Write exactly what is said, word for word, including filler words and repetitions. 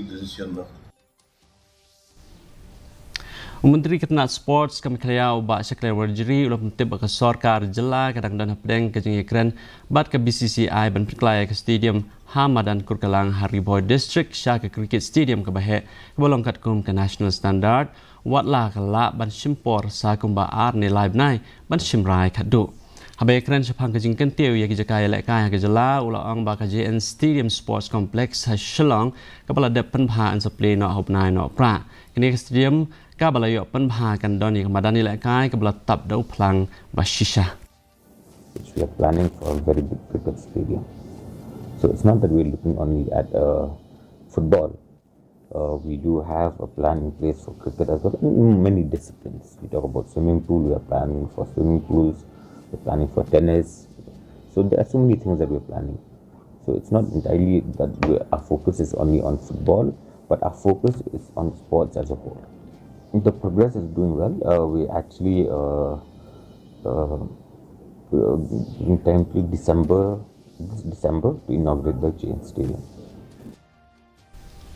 Decision, no? U Myntri ka tnat Sports ka Meghalaya, u Bah Shakliar Warjri, u la pyntip ba ka sorkar jylla ka dang don hapdeng ka jingïakren bad ka B C C I ban pynkylla ïa ka stadium ha madan Kurkalang ha Ri Bhoi District sha ka cricket stadium kaba heh, kaba long katkum ka national standard, wat la ka lah ban shim por sa kumba ar ne lai bnai ban shim rai khadduh. Haba ïakren shaphang ka jingkyntiew ïa ki jaka ïalehkai ha ka jylla, u la ong ba ka J N Stadium Sports Complex ha Shillong kaba la dep pynbha yn sa plie noh ha u bnai Nohprah. Kane ka stadium kaba la ïoh pynbha kan don ïa ka madan ïalehkai kaba la tap da u phlang ba shisha. Which we are planning for a very big cricket stadium. So it's not that we're looking only at uh, football. Uh, we do have a plan in place for cricket as well, in many disciplines. We talk about swimming pool, we are planning for swimming pools, we're planning for tennis. So there are so many things that we're planning. So it's not entirely that we, our focus is only on football, but our focus is on sports as a whole. The progress is doing well. Uh, we actually uh, uh, uh, in time to December, this December to inaugurate the J N Stadium.